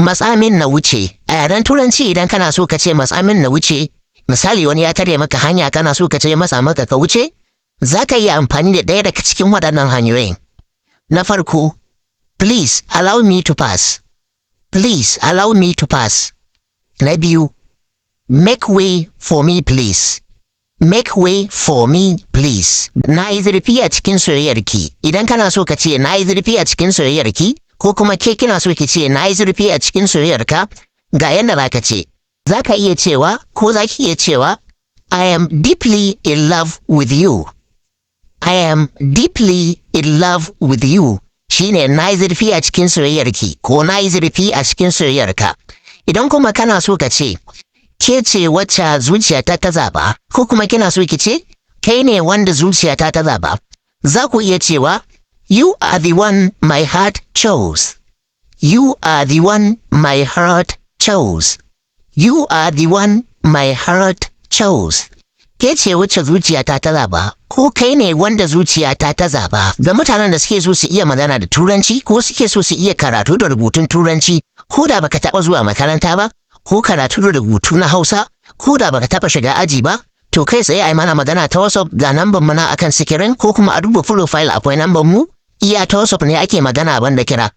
Matsa min na wuce. A yaren Turanci, idan kana so ka ce "matsa min na wuce", misali wani ya tare maka hanya, kana so ka ce matsa maka ka wuce, za ka iya amfani da ɗaya daga cikin waɗannan hanyoyin. Na farko, "Please allow me to pass." "Please allow me to pass." Na biyu, "Make way for me, please." "Make way for me, please." Na yi zurfi a cikin soyayyarki. Idan kana so ka ce "na yi zurfi a cikin soyayyarki", ko kuma ke kina so ki ce "na yi zurfi a cikin soyayyarka", ga yadda za ka ce. Za ka iya cewa ko za ki iya cewa, "I am deeply in love with you." "I am deeply in love with you." Shine "na yi zurfi a cikin soyayyarki" ko "na yi zurfi a cikin soyayyarka". Idan kuma kana so ka ce "ke ce wacce zuciyata ta zaba", ko kuma kina so ki ce "kai ne wanda zuciyata ta zaba", za ku iya cewa, "You are the one my heart chose." "You are the one my heart chose." "You are the one my heart chose." "Ke ce wacce zuciyata ta zaba" ko "kai ne wanda zuciyata ta zaba". Ga mutanen da suke so su iya magana da Turanci ko suke so su iya karatu da rubutun Turanci, ko da baka taɓa zuwa makaranta ba, ko karatu da rubutu na Hausa, ko da baka taɓa shiga aji ba, to kai tsaye ai mana magana ta WhatsApp. Ga namban mu na akan sikirin, ko kuma a duba profile akwai namban mu. Iya ta WhatsApp ne ake magana, banda kira.